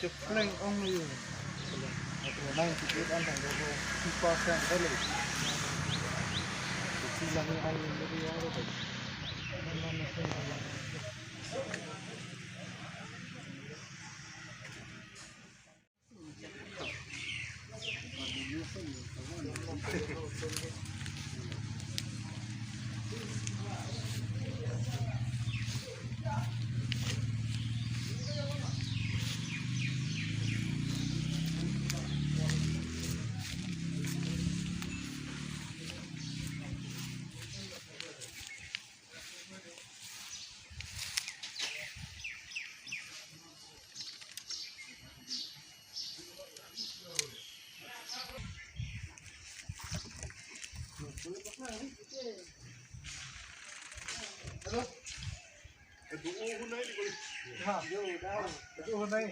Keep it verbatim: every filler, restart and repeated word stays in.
Pleng ong lo yun. Atro nang ticket an thang ko two percent kali. Sila ni ai ni ri aro ko. Hello. Hello, Hunai. Hello, Hunai.